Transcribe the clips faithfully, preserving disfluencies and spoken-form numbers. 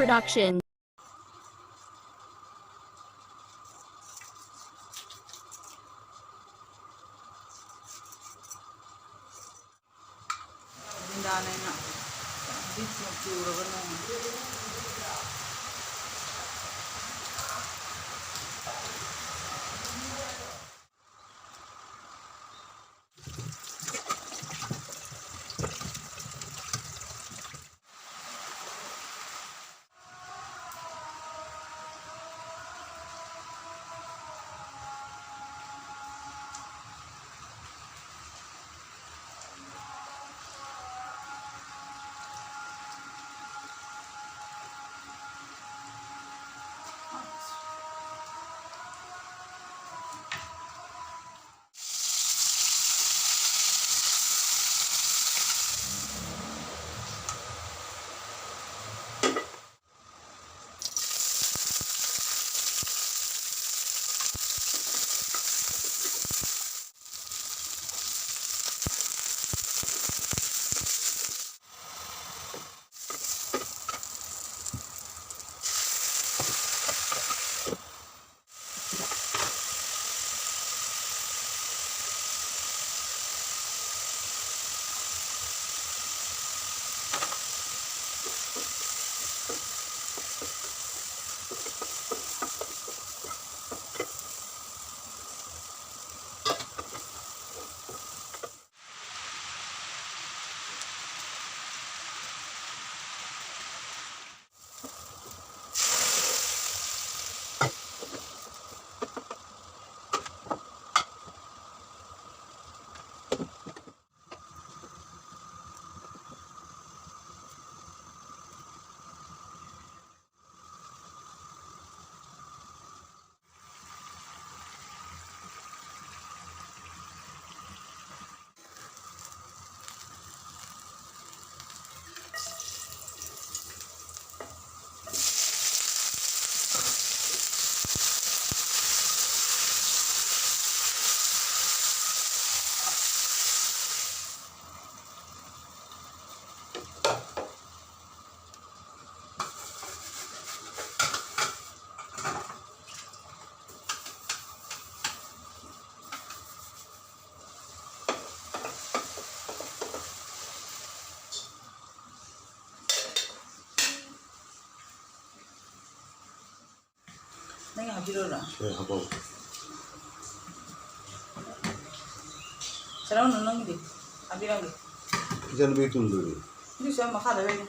Production. ꯒꯣꯕꯤꯟꯗꯥꯅ ꯑꯩꯅ ꯕꯤꯠꯁꯦ ꯆꯨꯔꯕ ꯅꯣꯡꯃ꯫ ꯄꯤꯔꯣꯔꯥ? ꯁꯦ, ꯍꯥꯞꯄꯛꯑꯣ꯫ ꯆꯔꯥꯎꯅ ꯅꯪꯒꯤꯗꯤ ꯍꯥꯞꯄꯤꯔꯝꯒꯦ꯫ ꯏꯆꯟꯅꯨꯄꯤ ꯇꯨꯝꯗꯣꯏꯅꯤ꯫ ꯑꯗꯨꯏꯁꯨ ꯌꯥꯝ ꯃꯈꯥꯗ ꯂꯩꯔꯦ꯫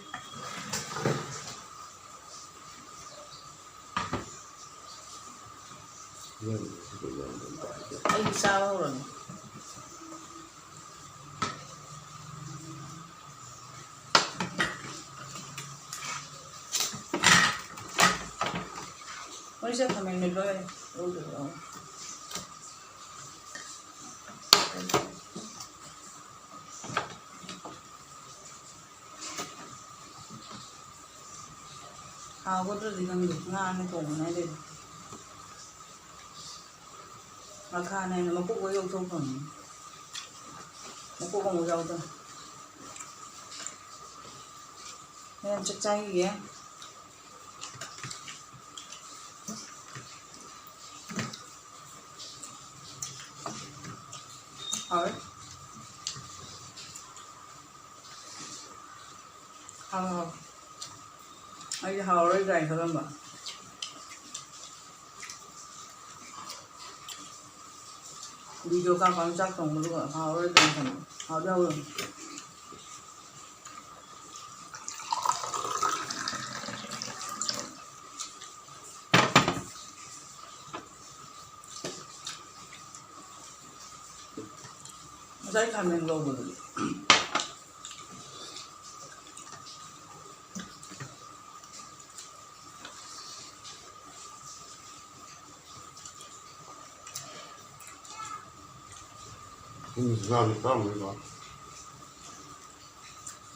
ꯑꯩꯗꯤ ꯆꯥꯕ ꯍꯧꯔꯅꯤ꯫ ꯃꯣꯏꯁꯦ ꯈꯥꯃꯦꯟ ꯃꯦꯠꯄ ꯑꯣꯏꯅ ꯂꯧꯗꯣꯏꯔꯣ? ꯍꯥꯎꯒꯗ꯭ꯔꯗꯤ ꯈꯪꯗꯦ꯫ ꯉꯥꯅꯦ ꯊꯣꯡꯕꯅꯦ ꯍꯥꯏꯗꯣꯏꯅꯦ꯫ ꯃꯈꯥꯅꯦ ꯍꯥꯏꯅ ꯃꯀꯣꯛ ꯂꯣꯏ ꯂꯧꯊꯣꯛꯈ꯭ꯔꯕꯅꯤ꯫ ꯃꯀꯣꯛ ꯑꯃꯨꯛ ꯌꯥꯎꯗꯅ꯫ ꯍꯣꯔꯦꯟ ꯆꯥꯛ ꯆꯥꯈꯤꯒꯦ꯫ ꯍꯥꯎꯋꯦ꯫ ꯍꯥꯎꯋꯦ, ꯍꯥꯎꯋꯦ꯫ ꯑꯩꯗꯤ ꯍꯥꯎꯔꯔꯣꯏꯗ꯭ꯔꯥ ꯍꯥꯏꯅ ꯈꯜꯂꯝꯕ꯫ ꯚꯤꯗꯤꯑꯣ ꯀꯥꯞꯄ ꯀꯥꯟꯗ ꯆꯥꯛ ꯊꯣꯡꯕꯗꯨꯒ ꯍꯥꯎꯔꯔꯣꯏꯗ꯭ꯔꯥ ꯍꯥꯏꯅ ꯈꯟꯕ꯫ ꯍꯥꯎꯗꯤ ꯍꯥꯎꯋꯦ꯫ ꯉꯁꯥꯏ ꯈꯥꯃꯦꯟ ꯂꯧꯕꯗꯨꯗꯤ꯫ ꯎꯝ, ꯉꯥꯗꯤ ꯆꯥꯔꯝꯃꯅꯤꯀꯣ꯫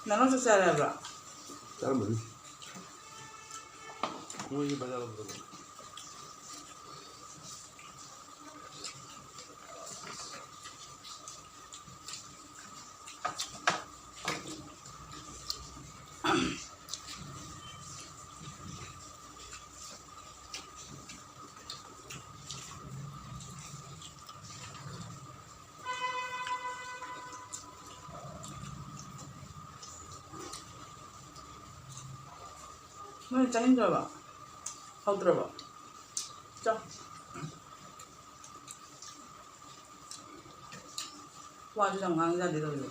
ꯅꯪ ꯆꯥꯛ ꯆꯥꯔꯦ ꯍꯥꯏꯕ꯭ꯔꯣ? ꯆꯥꯔꯝꯃꯅꯤ꯫ ꯃꯣꯏꯒꯤ ꯕꯖꯥꯔ ꯂꯣꯝꯗ꯫ ꯅꯣꯏ ꯆꯥꯅꯤꯡꯗ꯭ꯔꯕ? ꯍꯧꯗ꯭ꯔꯕ? ꯆꯥꯎ꯫ ꯋꯥꯁꯨ ꯌꯥꯝ ꯉꯥꯡ ꯌꯥꯗꯦ ꯇꯧꯔꯤꯕ꯫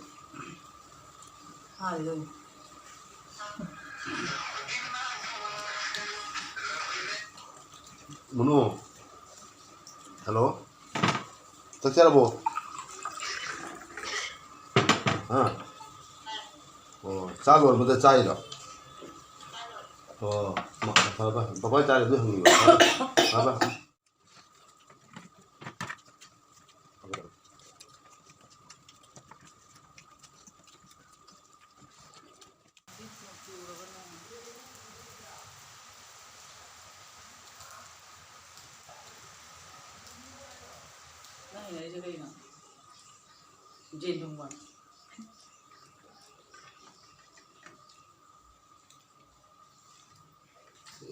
ꯍꯥꯏꯗꯦ ꯇꯧꯔꯤ꯫ ꯃꯅꯨ꯫ ꯍꯜꯂꯣ꯫ ꯆꯥꯛ ꯆꯥꯔꯕꯣ? ꯍꯥ? ꯑꯣ, ꯆꯥ ꯂꯣꯏꯔꯕꯗ ꯆꯥꯏꯔꯣ? ꯑꯣ, ꯃ-, ꯐꯔꯦ, ꯐꯔꯦ꯫ ꯕꯕꯥ ꯆꯥꯔꯦ ꯑꯗꯨ ꯍꯪꯉꯤꯕ꯫ ꯐꯔꯦ, ꯐꯔꯦ꯫ ꯅꯪ ꯍꯩꯅꯔꯤꯁꯦ ꯀꯩꯅꯣ? ꯌꯦꯟ ꯊꯣꯡꯕ꯫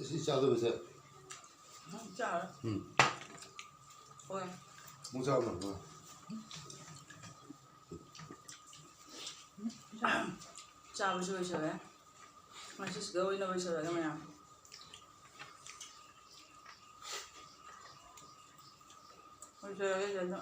ꯁꯤ ꯆꯥꯗꯕꯁꯦ꯫ ꯎꯝ, ꯆꯥꯔꯣꯏ꯫ ꯎꯝ꯫ ꯍꯣꯏ꯫ ꯑꯃꯨꯛ ꯆꯥꯕ ꯂꯣꯏꯔꯕ? ꯆꯥꯕꯁꯨ ꯂꯣꯏꯁꯜꯂꯦ꯫ ꯉꯁꯤ ꯁꯤꯗ ꯑꯣꯏꯅ ꯂꯣꯏꯁꯜꯂꯒꯦ ꯃꯌꯥꯝ꯫ ꯂꯣꯏꯁꯜꯂꯒꯦ ꯁꯤꯗ꯫